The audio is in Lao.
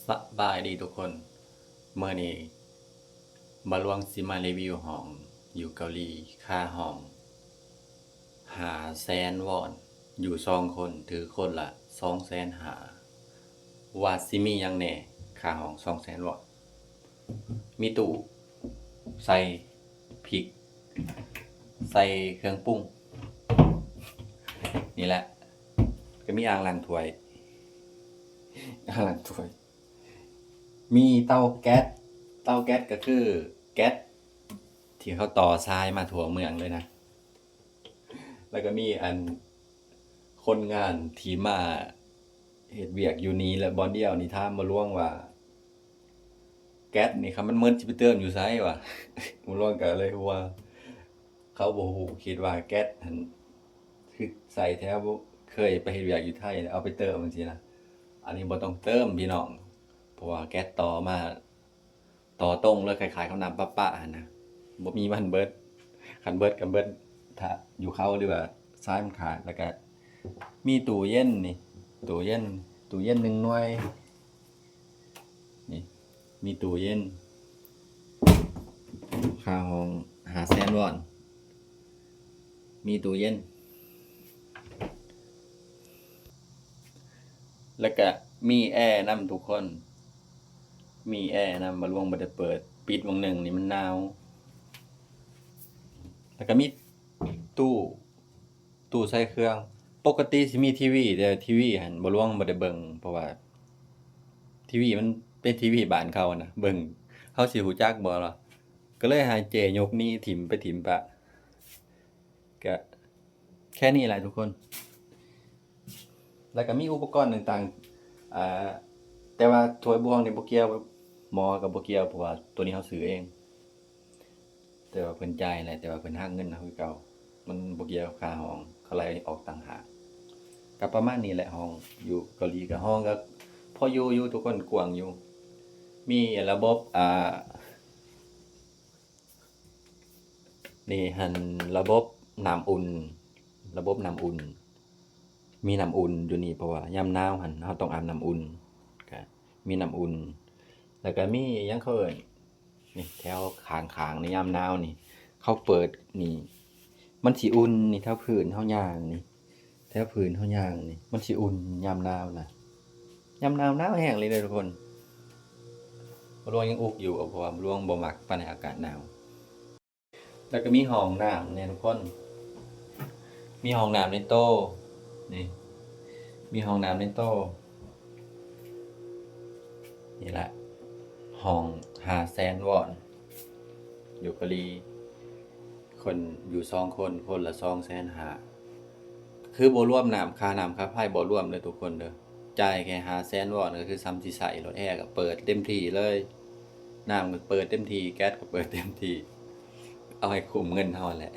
ສະບາຍດີທຸກຄົນ, ມື້ນີ້ບ່າວຫຼວງຊິມາຣີວິວຫ້ອງຢູ່ເກົາຫຼີ, ຄ່າຫ້ອງຫ້າແສນວອນ, ຢູ່ສອງຄົນຖືຄົນລະສອງແສນຫ້າ. ວ່າຊິມີຫຍັງແດ່ ຄ່າຫ້ອງສອງແສນວອນ? ມີຕູ້ໃສ່ພິກ ໃສ່ເຄື່ອງປຸງ ນີ້ແຫຼະ, ກະມີອ່າງລ້າງຖ້ວຍ ອ່າງລ້າງຖ້ວຍ ມີເຕົາແກັສ, ເຕົາແກັສກະຄືແກັສທີ່ເຂົາຕໍ່ສາຍມາທົ່ວເມືອງເລີຍນະ. ແລ້ວກະມີອັນຄົນງານທີ່ມາເຮັດວຽກຢູ່ນີ້ແຫຼະ ບ່ອນດຽວນີ້ ຖາມບ່າວຫຼວງວ່າ ແກັສນີ້ຄັນມັນໝົດຊິໄປເຕີມຢູ່ໃສວະ? ບ່າວຫຼວງກະເລີຍວ່າ ເຂົາບໍ່ຮູ້ ຄິດວ່າແກັສຫັ້ນຄືໃຊ້ແຖວ ເຄີຍໄປເຮັດວຽກຢູ່ໄທແລ້ວເອົາໄປເຕີມຈັ່ງຊີ້ນະ. ອັນນີ້ບໍ່ຕ້ອງເຕີມພີ່ນ້ອງ, ເພາະວ່າແກັສຕໍ່ມາ ຕໍ່ຕົງເລີຍ ຄ້າຍໆກັບນ້ຳປະປາຫັ້ນນະ, ບໍ່ມີວັນເບິດ, ຄັນເບິດກະເບິດ ຖ້າຢູ່ເຂົາ ຫຼືວ່າສາຍມັນຂາດ. ແລ້ວກະມີຕູ້ເຢັນນີ້ ຕູ້ເຢັນ ຕູ້ເຢັນໜຶ່ງໜ່ວຍ ນີ້ ມີຕູ້ເຢັນ ຄ່າຫ້ອງຫ້າແສນວອນ ມີຕູ້ເຢັນ ແລ້ວກະມີແອນຳທຸກຄົນ, ມີແອນຳ. ບ່າວຫຼວງບໍ່ໄດ້ເປີດ, ປິດຫວ່າງໜຶ່ງນີ້ມັນໜາວ. ແລ້ວກະມີຕູ້ ຕູ້ໃສ່ເຄື່ອງ. ປົກກະຕິຊິມີທີວີ ແຕ່ທີວີຫັ້ນບ່າວຫຼວງບໍ່ໄດ້ເບິ່ງ ເພາະວ່າທີວີມັນເປັນທີວີບ້ານເຂົານະ, ເບິ່ງເຮົາຊິຮູ້ຈັກບໍ່ລະ? ກະເລີຍໃຫ້ເຈ້ຍົກໜີ ຖິ້ມໄປຖິ້ມປະ. ກະແຄ່ນີ້ແຫຼະທຸກຄົນ. ແລ້ວກະມີອຸປະກອນຕ່າງໆ ອາ ແຕ່ວ່າຖ້ວຍບ່ວງນີ້ບໍ່ກ່ຽວ, ໝໍ້ກະບໍ່ກ່ຽວ ເພາະວ່າໂຕນີ້ເຮົາຊື້ເອງ. ແຕ່ວ່າເພິ່ນຈ່າຍແຫຼະ ແຕ່ວ່າເພິ່ນຫັກເງິນເຮົາຄືເກົ່າ, ມັນບໍ່ກ່ຽວກັບຄ່າຫ້ອງ, ເຂົາໄລ່ອອກຕ່າງຫາກ. ກະປະມານນີ້ແຫຼະ, ຫ້ອງຢູ່ເກົາຫຼີກະ ຫ້ອງກະພໍຢູ່ຢູ່ ທຸກຄົນ, ກວ້າງຢູ່. ມີລະບົບ ອາ ນີ້ຫັ້ນ ລະບົບນ້ຳອຸ່ນ, ລະບົບນ້ຳອຸ່ນ. ມີນ້ຳອຸ່ນຢູ່ນີ້ ເພາະວ່າຍາມໜາວຫັ້ນເຮົາຕ້ອງອາບນ້ຳອຸ່ນ, ກະມີນ້ຳອຸ່ນ. ແລ້ວກະມີຫຍັງເຂົາເອີ້ນ ນີ້ ແຖວຂ້າງໆນີ້ ຍາມໜາວນີ້ ເຂົາເປີດນີ້ ມັນຊິອຸ່ນນີ້ ແຖວພື້ນເຮົາຍ່າງນີ້ ແຖວພື້ນເຮົາຍ່າງນີ້ ມັນຊິອຸ່ນຍາມໜາວນະ. ຍາມໜາວໜາວແຮງເລີຍເດີທຸກຄົນ. ບ່າວຫຼວງຍັງອຸກຢູ່ ເພາະວ່າບ່າວຫຼວງບໍ່ມັກປານໃດອາກາດໜາວ. ແລ້ວກະມີຫ້ອງນ້ຳແນ່ທຸກຄົນ, ມີຫ້ອງນ້ຳໃນໂຕ ນີ້ ມີຫ້ອງນ້ຳໃນໂຕ. ນີ້ລະ ຫ້ອງຫ້າແສນວອນ ຢູ່ເກົາຫຼີ, ຄົນຢູ່ສອງຄົນ ຄົນລະສອງແສນຫ້າ. ຄືບໍ່ລວມນ້ຳ ຄ່ານ້ຳຄ່າໄຟບໍ່ລວມເດີທຸກຄົນເດີ, ຈ່າຍແຄ່ຫ້າແສນວອນ ກະຄືສ່ຳຊິໃຊ້ໂລດ. ແອກະເປີດເຕັມທີ່ເລີຍ, ນ້ຳກະເປີດເຕັມທີ່ ແກັສກະເປີດເຕັມທີ່, ເອົາໃຫ້ຄຸ້ມເງິນເຮົາຫັ້ນແຫຼະ.